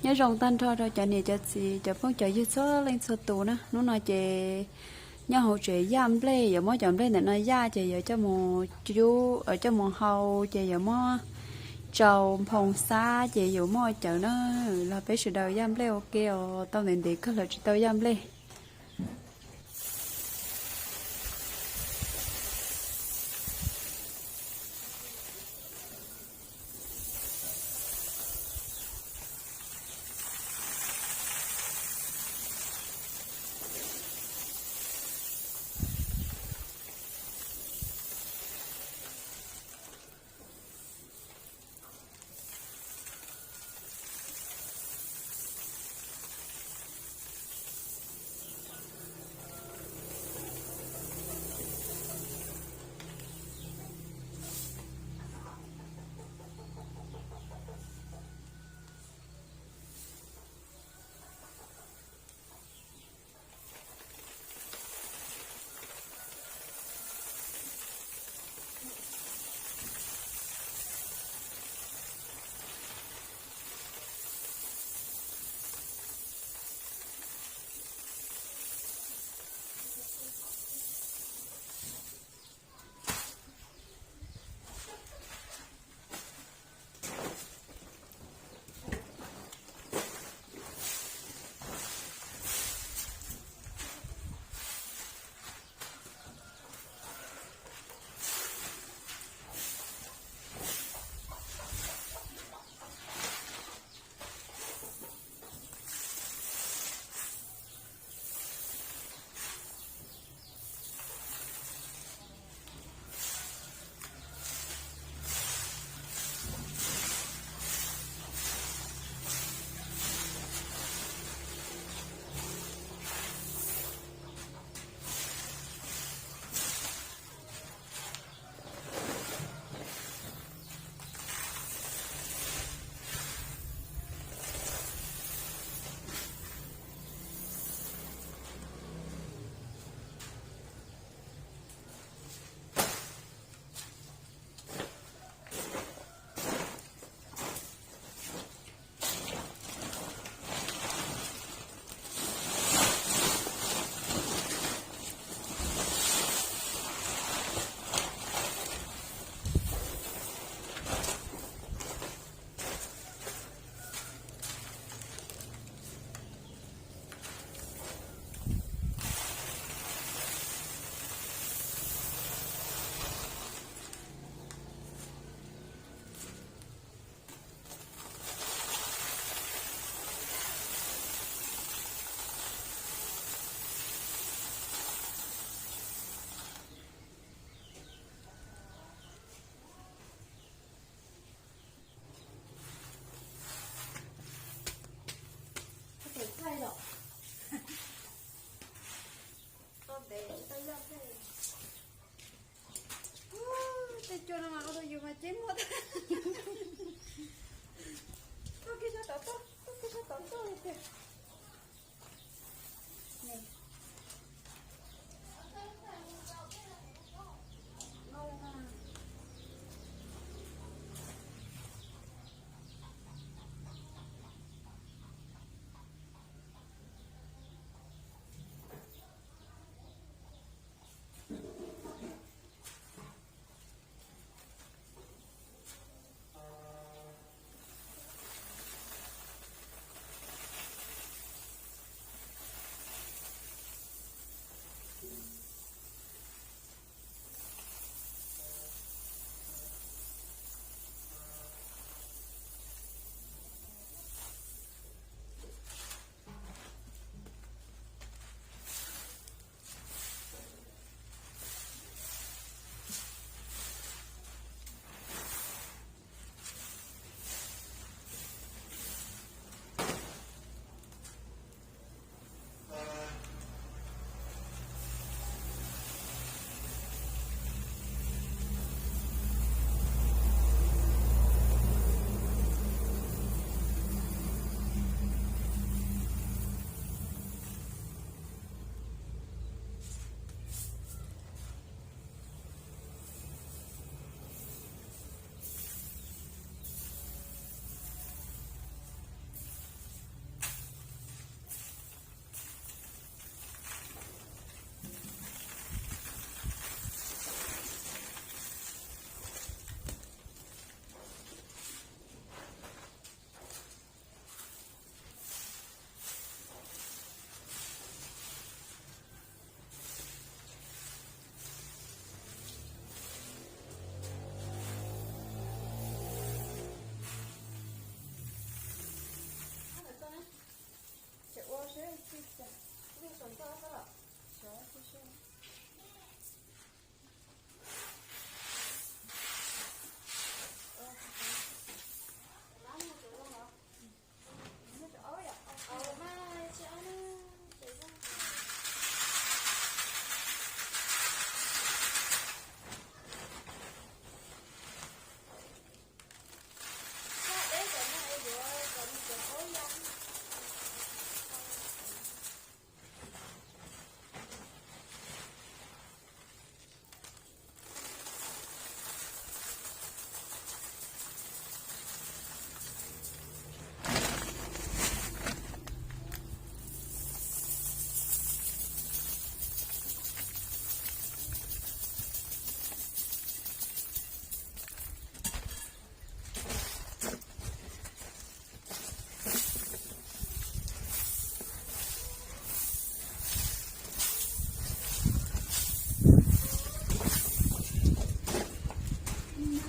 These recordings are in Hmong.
Nyob zoo tag nrho rau cov niam cov txiv, cov phooj cov ywg txhua leej txhua tus na. Hnub no ces nyob hauv tsev yaj nplej, yuav muab cov nplej ntawm no yaj ces yuav coj mus cub, coj mus hau, ces yuav muab tsau nphoo xab ces yuav muaj cawv na. Los peb sawv daws yaj nplej ua ke os, tau ntev ntev kawg lawm tsis tau yaj nplej.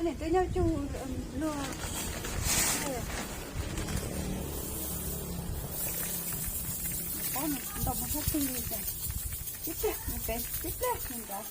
Nws twb nyob cug luag. Paub nws ntau mus sab twg li cas. Tib pliag nws pem, tib pliag nws nrov.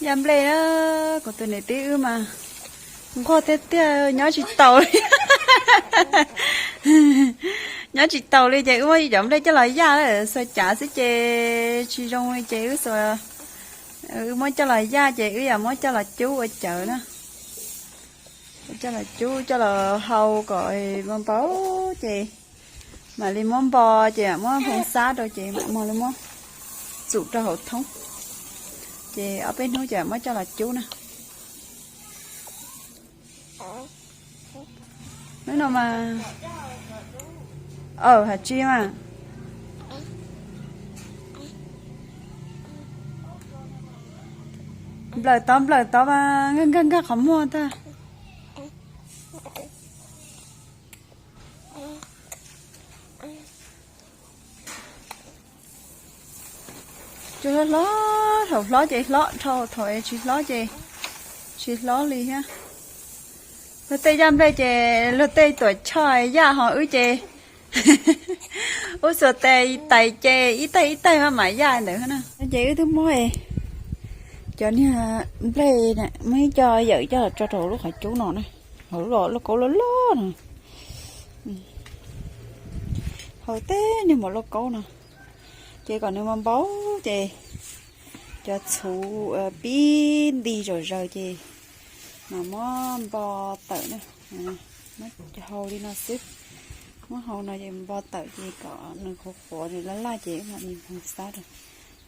Yaj nplej na, kuv tus niam tij wb mas nquag tiag tiag, nyob tsis taus li. Nyob tsis taus li ces wb muab cov nplej coj los yaj, xuas cav xwb ces tsis zoo li ces wb xuas, wb muab coj los yaj ces wb yam muab coj los cub ua cawv na. Coj los cub coj los hau kom npau npau ces mam li muab npo, ces muab nphoo xab rau ces mam li muab txum rau hauv thoob. Ces ob peb hnub ces muab coj los cub na. Hnub no mas, aw, has tsi mas, nplawm tod nplawm tod mas nkag nkag nkag qhov muag tag. Cua hlob hlob, thaum hlob ces hlob dhau, thaum tsis hlob ces tsis hlob li thiab. Luag tej yaj nplej ces luag tej tuam tshoj yaj, ho wb ces wb xuas tes tais ces ib taig ib taig mam yaj ntawd na. Ces wb twb muab cov niag nplej, muab ib co yawm coj los tso rau lub qhov cub no na. Hau lauj kaub loj loj no, hau tej niag mos lauj kaub no, ces kom nws npau npau ces cov txhuv pib nti zom zaws ces mam muab npo tawm na. Muab hau li no xwb, muab hau no ces npo tawm ces kom nws qhuav qhuav nws laj laj ces mam li mus xab rau.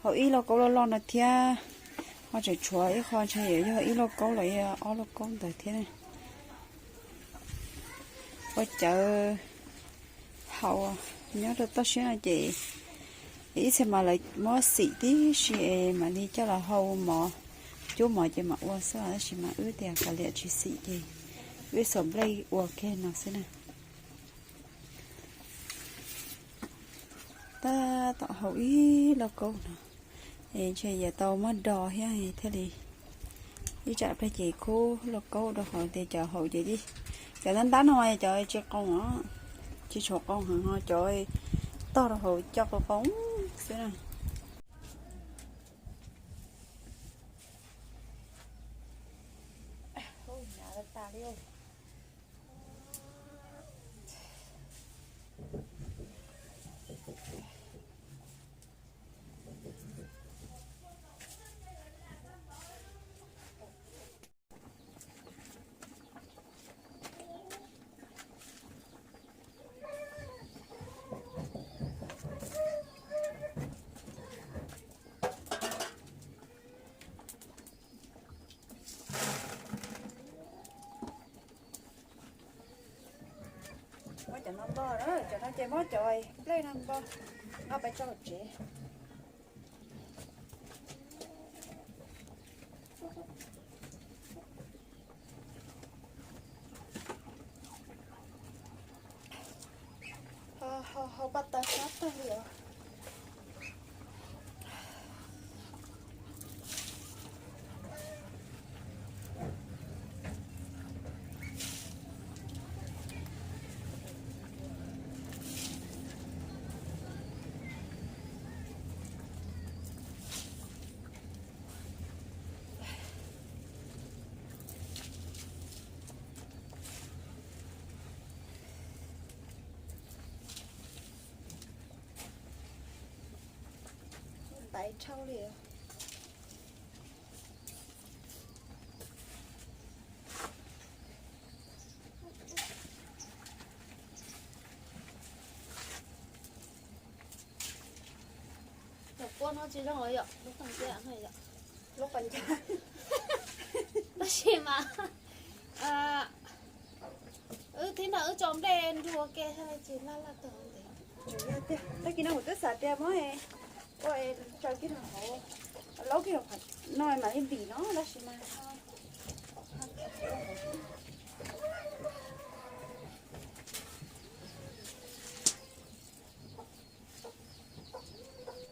Hau ib lauj kaub loj loj no thiab, ho tseem tshuav ib qho ntshai yuav yog ib lauj kaub los yog ob lauj kaub ntawd thiab na. Ua cawv hau nyob rau toj siab no ces ib txhia mas lawv muab xim tib si es mam li coj los hau mov, cub mov ces mam ua xwb, tab sis mas wb tias kav liam tsis xim ces wb xuas nplej ua kiag no xwb na. Tab tom hau ib lauj kaub no, es ntshe yuav tau muab do thiab thiaj li, ib tsam plag ces khub lauj kaub rau hauv tias cov hau ces, cov ntab ntab no cov tsis qoo os, tsis tshua qoo heev ho cov tog rau hauv coj qoo qoo xwb na. Muab cov no npo, cov no ces muab cov nplej no npo, nqa pais tso hauv tsev. Hau paj tawg sab tag li os. Ntaiv dhau li. Cov kua no tsis zoo yom, lub qas ncaj, lub qas ncaj. Tab sis mas wb thib no wb tso nplej nrua ke thiaj li tsis laj laj tag ntev. Tag kis no kuv twb xav tias muab ua tso kiag rau hauv, laub kiag rau qhov no mam li ntim no tab sis mas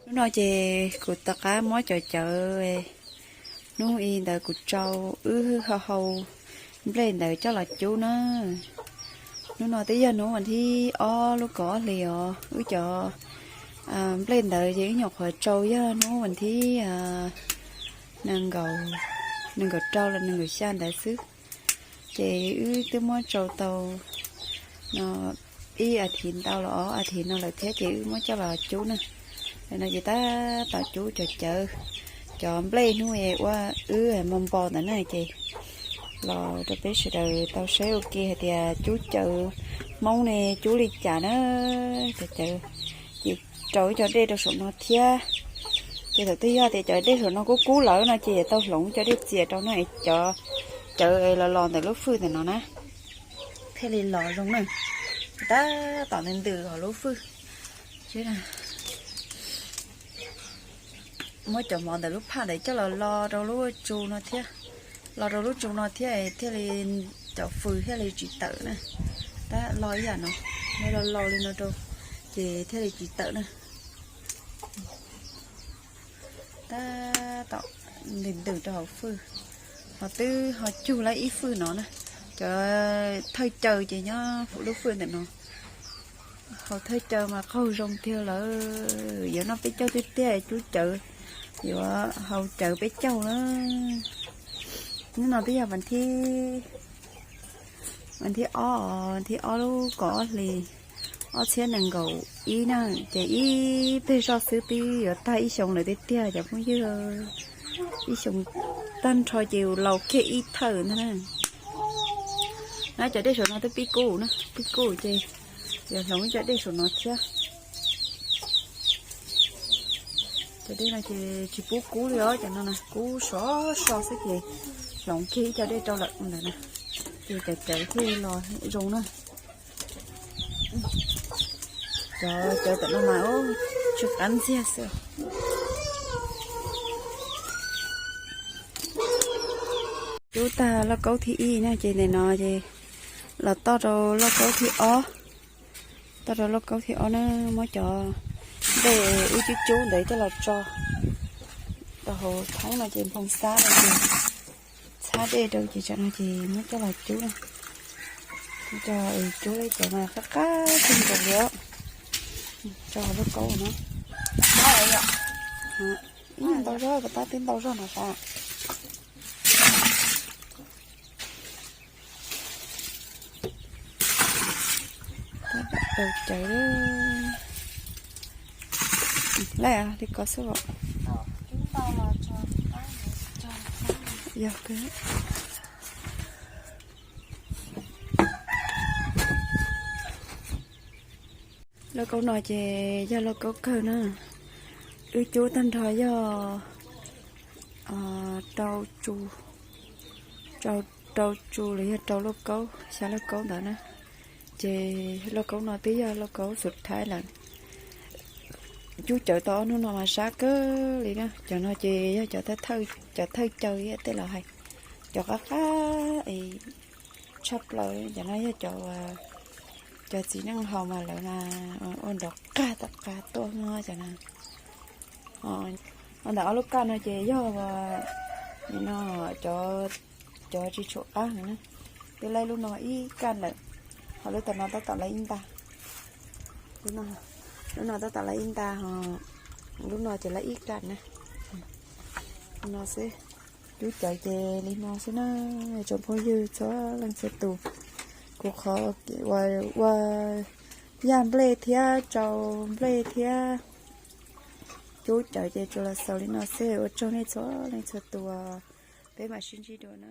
Hnub no ces kuv rov qab muab cov cawv hnub i ntawd kuv tsau, wb ho hau nplej ntawd coj los cub na. Hnub no twb yog hnub vas thib ob lub kaum ob hlis os, wb cov nplej ntawd ces wb nyuam qhuav tsau yog hnub vas thib nees nkaum rau los nees nkaum xya ntawd xwb. Ces wb twb muab tsau tau no ib as thiv ntau los ob as thiv no lawm thiab ces wb muab coj los cub na. Nim no ces tab tom cub cov cawv, cov nplej hnub ua wb npo npo ntawd na ces los rau peb sawv daws tau saib ua ke hais tias cub cawv Hmoob ne cub li cas na. Cov cawv ces rau ib co dej rau saum no thiab. Ces thaum twg yog tias cov dej saum no kub kub lawm no ces yuav tau hloov cov dej txias rau no es cov cawv es los los ntawm lub fwj ntawm no na thiaj li los zoo na. Tab tom ntws ntws hauv lub fwj. Muab cov mov ntawm lub phaj ntawd coj los lo rau lub tsu no thiab, lo rau lub tsu no thiab thiaj li cov fws thiaj li tsis tawm na. Tab lo ib yam no, lo lo li no rau ces thiaj li tsis tawm na. Tab tom ntws ntws rau hauv fwj, ho twb ho cug lawm ib fwj no na. Cov thawj caw ces nyob lub fwj ntawm no. Hauv thawj caw mas qaug zoo tiag lawm, yuav noj peb caug tiag tiag cub cawv, yuav hau cawv peb caug na. Hnub no twb yog vas thib Thib ob, thib ob lub kaum ob hlis ob txhiab nees nkaum ib na, ces ib peg zoj xwb twb yuav tag ib xyoos lawm tiag tiag cov phooj ywg. Ib xyoos tag nrho ces laus kiag ib thawj ntag na. Na cov dej saum no twb pib kub na, pib kub ces yuav hloov ib co dej saum no thiab. Cov dej no ces tsis pub kub li os, cov no na kub sov so xwb ces hloov kiag ib co dej rau lawm ntawd na, ces cov cawv thiaj los zoo na. Cov cawv tam no mas tsw qab ntxiag xwb. Cub tag lauj kaub thib ib na ces ntawm no ces los toj rau lauj kaub thib ob. Toj rau lauj kaub thib ob na, muab cov dej wb cub cub ntawd coj los tso rau hauv thoob no ces nphoo xab rau ces txhab dej rau ces tsam no ces muab coj los cub na. Cov cub li cov mas qab qab kawg nkaus li. Tso lauj kaub no. Ib ntau zog, pab twb ntau zog no tas. Tau cawv lawm li ko xwb os. Yog. Lauj kaub no ces yog lauj kaub kawg na. Wb cub tag nrho yog rau tsu, rau tsu los yog rau lauj kaub, xya lauj kaub ntawd na. Ces lauj kaub no twb yog lauj kaub xub thaiv lawm. Cub cawv tau ob hnub no mas sab kawg li na. Cov no ces yog cov thawj caw thiab tej los hais, cov qab qab es tshaj plaws. Cov no yog cov, cov txiv neej haus mas lawv mas ua nrov qag tom qab tuaj no cov no. Ntawm ob lub kaj no ces yog no cov tsis tshua qab na. Twb laib lub no ib kaj lawm, ho lub tom no tab tom laib ib nta. Lub no tab tom laib ib nta ho lub no ces laib ib kaj na. No xwb, cub cawv ces li no xwb na. Tsoom phooj ywg txhua leej txhua tus, kuv qhov ua yaj nplej thiab tsau nplej thiab cub cawv ces tsuas los xaus li no xwb. Ua tsaug nej txhua leej txhua tus, peb mam sib ntsib dua na.